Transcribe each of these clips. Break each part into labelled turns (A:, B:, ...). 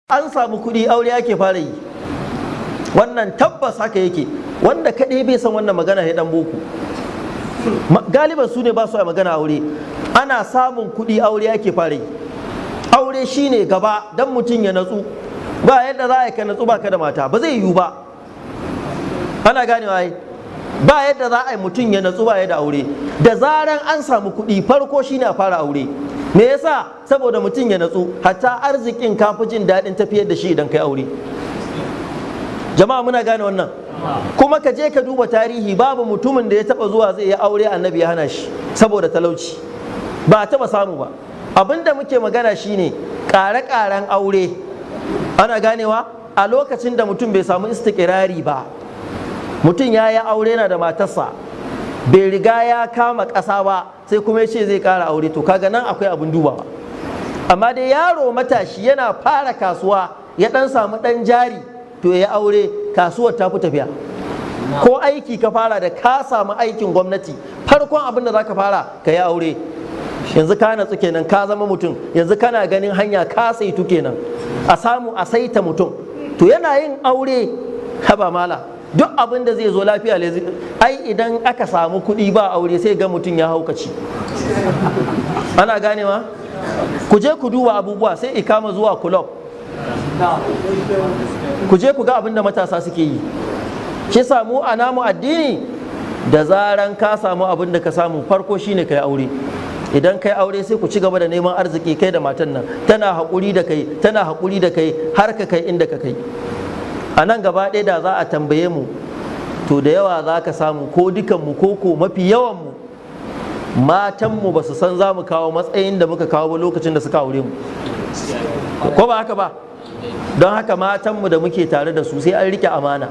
A: An samu kuɗi, aure ake fara yi. Wannan tabbas haka yake. Wanda kaɗai bai san wannan magana ya dan boko. Galiban su ne ba su a magana aure. Ana samun kuɗi, aure ake fara yi. Aure shine gaba dan mutum ya natsu. Ba yadda za a yi ka natsu ba ka da mata, ba zai yiwu ba. Ana ganewa ai. Ba yadda za a yi mutum ya natsu ba ya da aure. Da zaran an samu kuɗi, farko shine a fara aure. Me yasa? Saboda mutum ya natsu, hatta arzikin ka fi jin daɗin tafiyar da shi idan kai aure. Jama'a, muna gane wannan? Kuma ka je ka duba tarihi, babu mutumin da ya taba zuwa zai yi aure Annabi ya hana shi saboda talauci. Ba a taba samu ba. Abinda muke magana shine ƙare-ƙaren aure. Ana ganewa? A lokacin da mutum bai samu istikirari ba, mutum ya yi aure na da matarsa, bai riga ya kama ƙasa ba, sai kuma ya ce zai ƙara aure, to kaga nan akwai abin dubawa. Amma dai yaro matashi yana fara kasuwa, ya ɗan samu ɗan jari, to ya aure, kasuwar ta fi tafiya. Ko aiki ka fara, da ka samu aikin gwamnati, farkon abin da za ka fara, ka yi aure. Yanzu ka natsu kenan, ka zama mutum, yanzu kana ganin hanya, ka saitu kenan. A samu a saita mutum, to yana yin aure, haba mala, duk abin da zai zo lafiya. Ai idan aka samu kuɗi ba aure, sai ga mutum ya haukaci. Ana ganewa? Ku je ku duba abubuwa, sai ikama zuwa kulob. Ku je ku ga abin da matasa suke yi. Shi samu a namu addini, da zaran ka samu abin da ka samu, farko shine kai aure. Idan kai aure, sai ku ci gaba da neman arziki kai da matan nan. Tana haƙuri da kai, tana haƙuri da kai, har ka kai inda ka kai. A nan gaba ɗaya, da za a tambaye mu, to da yawa za ka samu, ko dukanmu ko mafi yawanmu, matanmu ba su san za mu kawo matsayin da muka kawo ba lokacin da suka aure mu. Ko ba haka ba? Don haka matanmu da muke tare da su, sai an rike amana.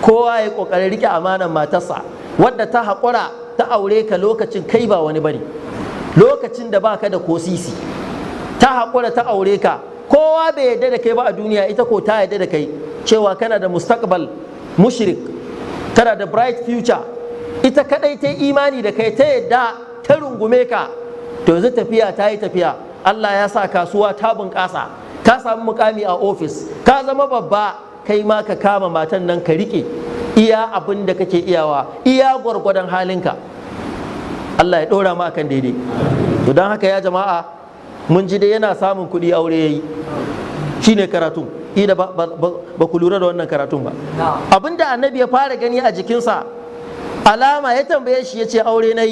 A: Kowa ya kokarin rike amanan matarsa, wadda ta haƙura ta aure ka lokacin kai ba wani bane, lokacin da baka da ko sisi. Ta haƙura ta aure ka. Kowa bai yarda da kai ba a duniya, ita ko ta yarda da kai cewa kana da mustaqbal mushrik, kana da bright future. Ita kadai ta imani da kai, ta yadda ta rungume ka. To yanzu tafiya ta yi tafiya, Allah ya sa kasuwa ta bunƙasa, ka samu mukami a ofis, ka zama babba, kai ma ka kama matan nan ka rike iya abin da kake iyawa, iya gwargwadon halinka. Allah ya ɗora ma akan daidai. To don haka ya jama'a, mun ji dai yana samun kuɗi aure yayi. Shine karatu ida ba ku lura da wannan karatun ba. Abinda Annabi ya fara gani a jikinsa alama, ya tambaye shi, ya ce aure na yi.